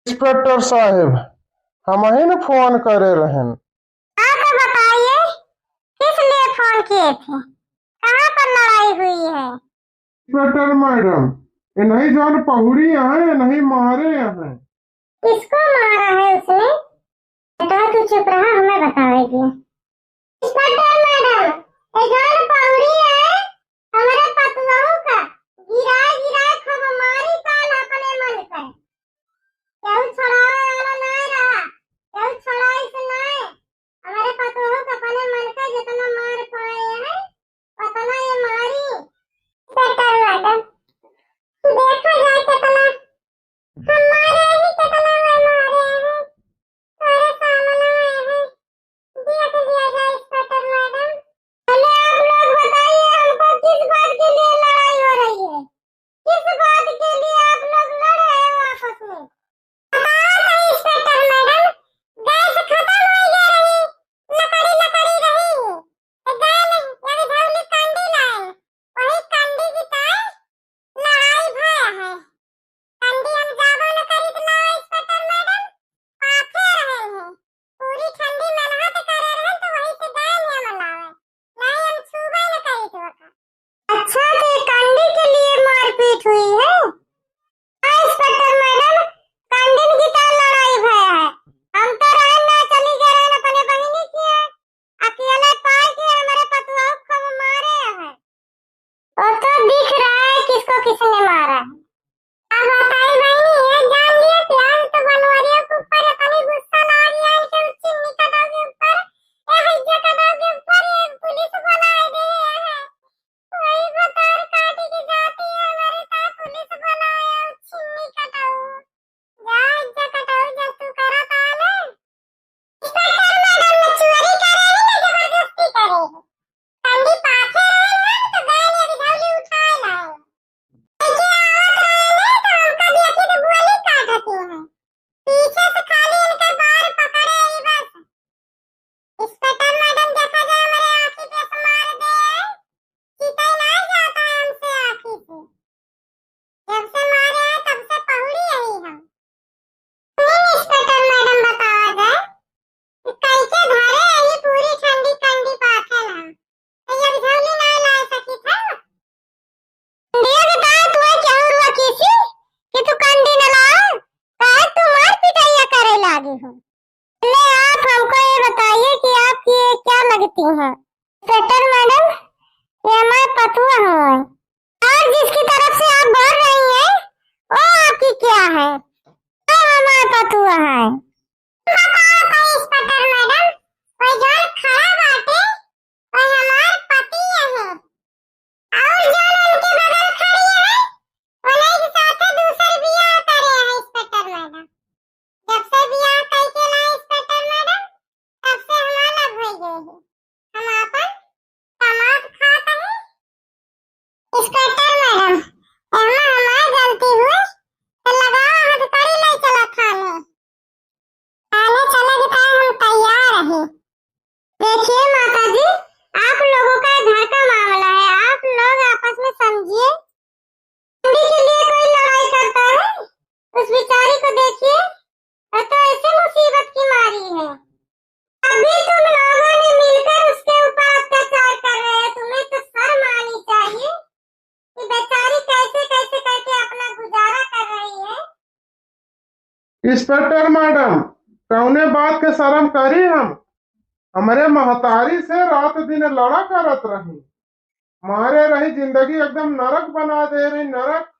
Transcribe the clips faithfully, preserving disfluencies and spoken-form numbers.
इंस्पेक्टर साहेब, हमही न फोन करे रहेन। हाँ तो बताइए, किस लिए फोन किए थे, कहाँ पर लड़ाई हुई है? इंस्पेक्टर मैडम, इन्हीं जौन पहुड़ी हैं, इन्हीं मारे हैं। किसको मारा है उसने? बेटा तू चुप रहा, हमें बतावेगी। इंस्पेक्टर मैडम, ए जौन पहुड़ी है, हमरे पतुआहू का गिराए गिराए खूब मारी काल अपने मन कर। केहू छोड़ावे वाला नाय रहा, केहू छोड़ाइस नाय। हमरे पतुआहू का अपने मन का जितना मार पाए हैं, उतना ये मारी। इंस्पेक्टर मैडम, देखा जाए कितना हम मारे ही कितना वे मारे हैं, तोरे सामने हैं, देख लिया जाए इंस्पेक्टर मैडम। पहले आप लोग बताइए, हमको किस बात के लिए लड़ाई हो रही है, किस बात के लिए आप लोग लड़ रहे हो आपस में? बताओ तो इंस्पेक्टर मैडम, गैस खत्म हो गया रही, लकड़ी लकड़ी रही, तो गए नहीं, यानी झौली कंडी लाए, वही कंडी की ताई लड़ाई भय है। ठंडी हम जाबो न करी त लाओ इंस्पेक्टर मैडम, पाखे रहन है। पूरी ठंडी मेहनत करे रहन तो वही से गए न हम लावे। नहीं हम छूबे न करी तो का। अच्छा, तो ये कंडी के लिए मारपीट हुई है? हाँ इंस्पेक्टर मैडम, कंडिन की का लड़ाई भय है? हम तो रहन ना चली गए रहन अपने बहिनी की है। अकेले पाए के हमरे पतुआ खूब मारे हैं। वो तो दिख रहा है किसको किसने मारा है। अब बताई बहिनी, ये जान लिए कि आज तो बनवरिया के ऊपर इतनी गुस्सा ला रही है, इनके उस चिन्नी कटाऊ के ऊपर, ए हैजा कटाऊ के ऊपर ये पुलिस बुलाए दे है। वही बतार काटी के जाती है हमारे साथ पुलिस बुलाए और चिन्नी कटाऊ। जा हैजा कटाऊ जब तू करत आले। इंस्पेक्टर मैडम ने चोरी करे ही ना जबरदस्ती करे। ठंडी पाखे रहे ना तो गए ने अभी झौली उठाए लाए। लेके आवत रहे ना तो हमका भी अथी तो गोली काटती है। पीछे से खाली इनके बार पकड़े ही बस। इंस्पेक्टर मैडम देखा जाए हमारे आँखी पे से मार दे। चिताई ना जाता है हमसे आँखी से। जब से मारे हैं तब से पहुड़ी यही हम। नहीं इंस्पेक्टर मैडम बतावा जाए। कई के घरे यही पूरी ठंडी कंडी पाथल हम। तो जब झौली ना ला सकी था। इंडिया के तार तू है क्या हुआ किसी कि तू कंडी न लाओ? काहे तू मार पिटाइया करे लागे हो? ले आप हमको ये बताइए कि आपकी ये क्या लगती हैं? इंस्पेक्टर मैडम, ये हमारे पतुआ हैं। और जिसकी तरफ से आप बोल रही हैं, वो आपकी क्या है? वो हमारे पतुआ है। बताओ तो इंस्पेक्टर मैडम, वो जो खड़ा बाटे, वो हमार पति है। और जो उनके बगल खड़ी है, उन्हीं के साथ दूसर बियाह करे हैं इंस्पेक्टर मैडम। जब से बियाह कई के ला इंस्पेक्टर मैडम, तब से हम अलग हो गए हैं। हम आपन कमात खात हैं। इंस्पेक्टर मैडम, एमा हमार गलती हुई, तो लगाओ हथकड़ी ले चला थाने। थाने चले के ताई हम तैयार हैं। देखिए माता जी, आप लोगों का घर का मामला है, आप लोग आपस में समझिए। ठंडी के लिए कोई लड़ाई करता है? उस बेचारी को देखिए, वह तो ऐसे मुसीबत की मारी है। अभी तुम लोगों ने मिलकर उसके ऊपर अत्याचार कर रहे हो, तुम्हें तो शर्म आनी चाहिए कि बेचारी कैसे कैसे करके अपना गुजारा कर रही है। इंस्पेक्टर मैडम, कौने बात के शर्म करी हम? हमरे महतारी से रात दिन लड़ा करत रही, मारे रही, जिंदगी एकदम नरक बना दे रही, नरक।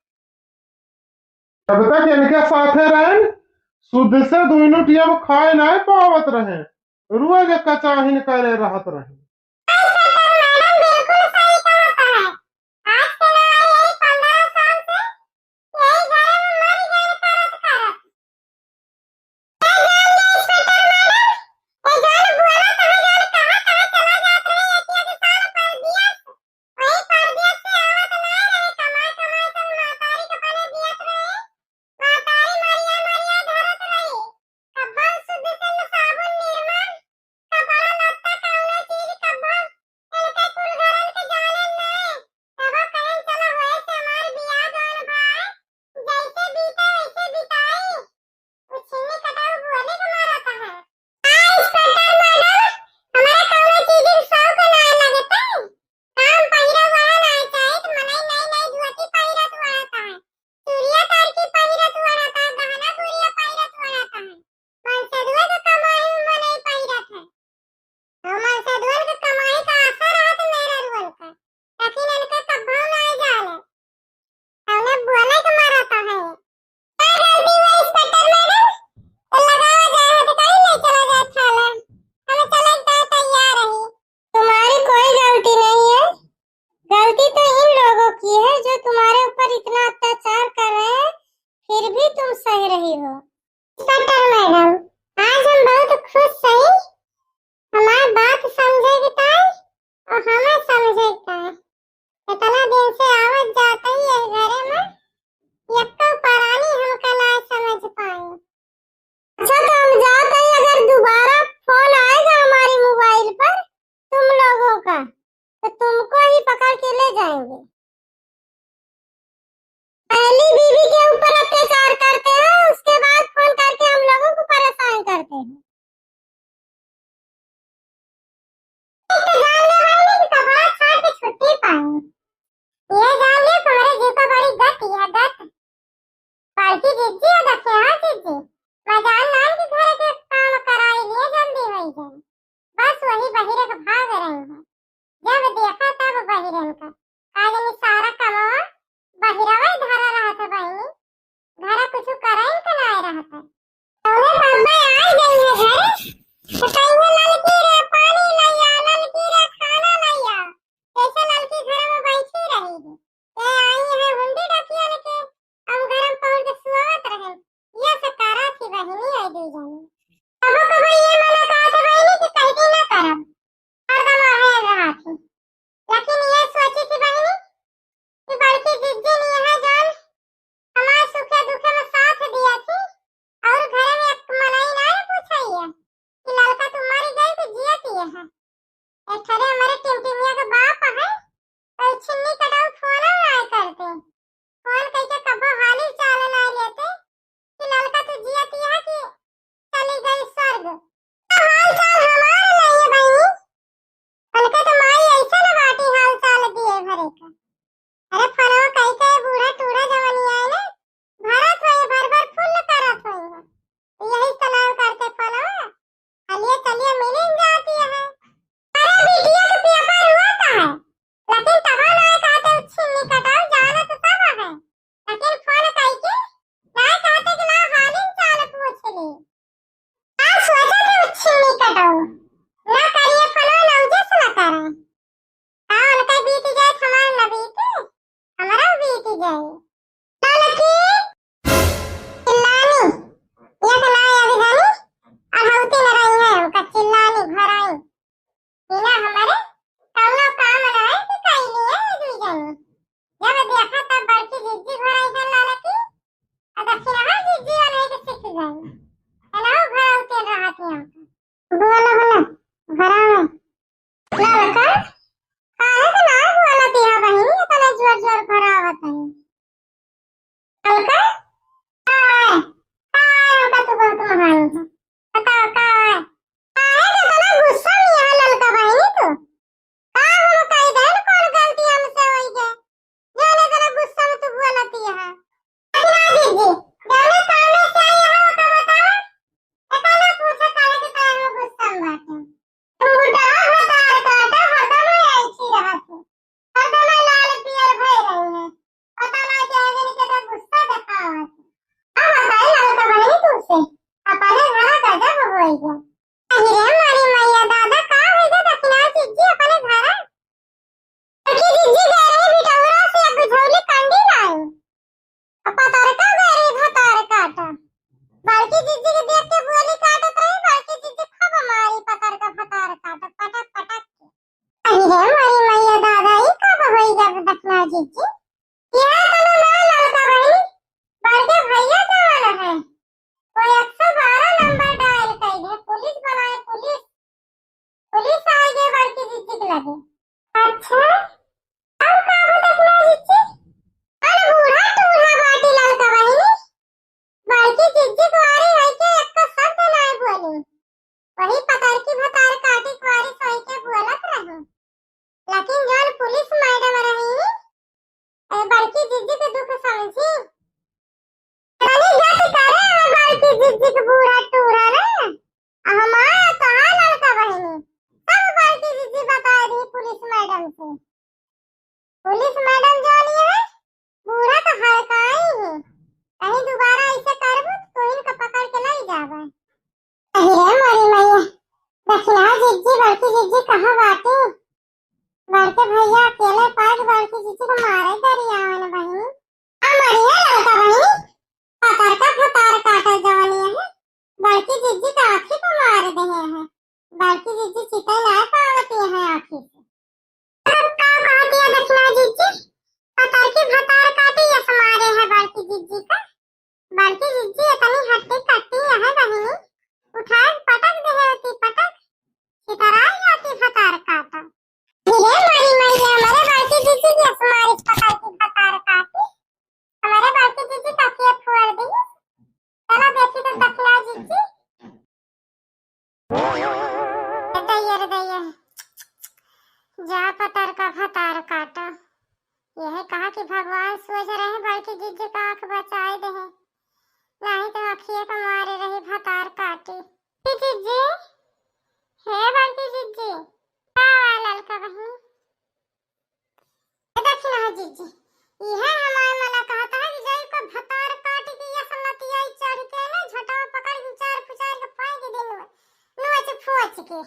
जब तक इनके साथे रहेन, सुध से दुइनो टियम खाए नाय पावत रहेन, रोज कचाहिन करे रहत रहेन। मैडम बिल्कुल सही कहत है। आज के ना आई, यही पन्द्रह साल से यही घर में मर गए करत करत। ए जान ले इंस्पेक्टर मैडम, ए जान बुआना कहाँ जान, कहाँ कहाँ चला जात रहे, एक एक साल परदेस, वही परदेस से आवत ना रहे, कमाए कमाए सब महतारी के पने दियत रहे, महतारी मरिया मरिया धरत रही, कब्बन शुद्ध से न साबुन निरमा, कपड़ा लत्ता कौनो चीज इंस्पेक्टर मैडम, आज हम बहुत खुश हई। हमार बात समझे के ताई और हमें समझे के ताई। इतना दिन से आवत जात हई ये घरे में, यक्को परानी हमका ना समझ पाई। अच्छा, तो हम जात हई, अगर दोबारा फोन आएगा हमारे मोबाइल पर तुम लोगों का, तो तुमको ही पकड़ के ले जाएंगे। पहली बीवी के ऊपर अत्याचार करते हैं, उसके बाद फोन करके हम लोगों को परेशान करते हैं। एक तो जान ले भाई कि कपड़ा फाड़ के छुट्टी पाई, ये जान ले तुम्हारे जीव का बड़ी गति है, गत। बड़की जिज्जी और दखिया जिज्जी, मजाल नाम के घर के काम कराई लिए जल्दी होई जाए। बस वही बहिरे के भाग रही है। जब देखा तब बहिरन का। का जानी सारा कमवा बहिरवा ही धरा रहत है बहिनी। घरा कुछ करे के ना रहत है। तौले बब्बा आ गई है घर, तो कहिए, "ललकी रे पानी लैया, ललकी रे खाना लैया।" कैसे ललकी घर में बैठी रही है? ये आई है हुंडी डकिया लेके, हम घर में पहुंच के सुआवत रहे। ये से करा थी बहिनी आई दू जानी। कबो कबो ये मना कहा था बहिनी कि कह दी ना करब। हरदम आहे रहा थी। लेकिन ये सोची थी बहिनी कि बड़की जिज्जी नहीं है जान, हमारे सुखे दुखे में साथ दिया थी और घर में एक मनई ना पूछा ही है कि ललका तू मरी गई कि जियत ही है। एक ठरे हमारे टिमटिमिया के बाप है, तो छिन्नी कटाऊ फोन ना करते, फोन करके कबो हाली चाल ना लेते कि ललका तू जियत ही है कि चली गई स्वर्ग। तो हाल चाल हमारे नहीं है बहिनी, उनके तो माई ऐसे न बाटी हाल चाल दिए भरे का। अरे फोनवा कई के बूढ़ा टूढ़ा जवनिया है ना, भरत होई, भर भर फुल करत होई है। यही सलाम करते फोनवा, "चलिए, चलिए, मिल ही जाती है।" अरे बिटिया के पेपर हुआ का है, लेकिन तब ना कहते उच्छिन्नी कटाऊ जाना तो सब है, लेकिन फोन कई के ना कहते कि ना हालिन चाल पूछ ली। आ सोचा कि उच्छिन्नी कटाऊ ना करिए फोनवा ना उजे से ना करें। हाँ, उनका बीत जाए, हमार न बीते, हमरा बीत जाए। ललकी चिल्लानी, एक ना अभी जानी, अढ़ौती न रही है, उनका चिल्लानी घराई। बिना हमारे कौनो काम रहे कि कई लिए ये दुई जनी। जब देखा तब बड़की जिज्जी घराई है ललकी, आ दक्षिणहा जिज्जी और नहीं के सीख गई। है ना, घरौती रहती है। बोला, बोला, घरा में। ललका, काहे के ना बोलत है बहिनी, इतना जोर जोर भरावत है? ललका, का है? का है, हमका तू बहुत महान है। बताओ, का है? काहे के इतना गुस्सा में है ललका बहिनी तू? का हम कह देन, कौन गलती हमसे होई गए? जाने इतना गुस्सा में तू बोलत है। ना दीदी, जौने काम से आई हो, ओका बताओ। एका ना पूछो काहे के काहे में गुस्सा में बाटे। तुम बुढ़ा भतार काटा, हरदम ऐसी रहत है। हरदम लाल पियर भय रही है। पता ना क्या है, इनके तो गुस्सा दिखावत है। अब बताई ललका बहिनी तुमसे, अपने घर गजब होई गया। अरे रे मारी मैया दादा, का होई गया दक्षिणा जिज्जी अपने घर? बड़की जिज्जी गए रहे बिटौरा से एक झोली कंडी लाई। अब पतरका गए रहे भतार काटा। बड़की जिज्जी के देख के बोली काटत रही, बड़की जिज्जी खूब मारी पतरका भतार काटा, पटक पटक के। अरे रे मारी मैया दादा, ई कब होई गब दखना जिज्जी? यह तने ना ललका बहिनी, बड़के भैया जवान है। वो एक सौ बारह नंबर डायल कई दे, पुलिस बुलाए, पुलिस। पुलिस आई गई बड़की जिज्जी के लगे। अच्छा, अब का हो दखना जिज्जी? अरे बूढ़ा टूढ़ा बाटी ललका बहिनी। बड़की जिज्जी कुंवारी होई के एको शब्द नाय बोली। वही पतरकी भतार काटी कुंवारी सोई के बोलत रही। लेकिन जौन पुलिस मैडम रही, ए बड़की जिज्जी के दुख समझी। तनी गत करे, ए बड़की जिज्जी के बूढ़ा टूढ़ा ना। आ हमार तोहार ललका बहिनी, सब बड़की जिज्जी बताई दी पुलिस मैडम से। पुलिस मैडम जौन है, बूढ़ा तो हड़काई है। कहीं दोबारा ऐसे करबू तो इनका पकड़ के ले जाबे। अरे रे मोरी मैया, दखिया जिज्जी, बड़की जिज्जी कहाँ बाटी? बड़के भैया अकेले पाए के बड़की जिज्जी को मारे डरी आवे न बहिनी। आ मरिया ललका बहिनी, पतरका भतार काटे जवनिया है। जिज्जी तो आँखी पे मार देहे हैं, बड़की जिज्जी चितै ना पावती है आँखी से। अब का कहती है दक्षिणा जिज्जी? पतरकी भतार काटी यस मारे है बड़की जिज्जी का। बड़की जिज्जी इतनी हट्टी कट्टी है बहिनी, उठाए पटक देहे होती पटक, छितराई जाती भतार काटा। धीरे मारी मैया, हमारे बड़की जिज्जी यस मारे पतरकी भतार काटी, हमारे बड़की जिज्जी का के फोड़ दी। चलो देखी तो दक्षिणा जिज्जी। ए दैया रे दैया, जा पतरका भतार काटा। यह कहा कि भगवान सोच रहे बड़की जिज्जी का आँख बचाए देहे, नहीं तो अँखिए के मारे रही भतार काटी। ए जिज्जी, हे बड़की जिज्जी, का बा ललका बहिनी? ए दक्षिणा जिज्जी, इहे हमार मना कहता है कि जाई को भतार काटी के यस लतियाई चढ़ के ना, झोंटवा पकड़ के उचार पुचार के फेंक दिन में, नोच फोच के।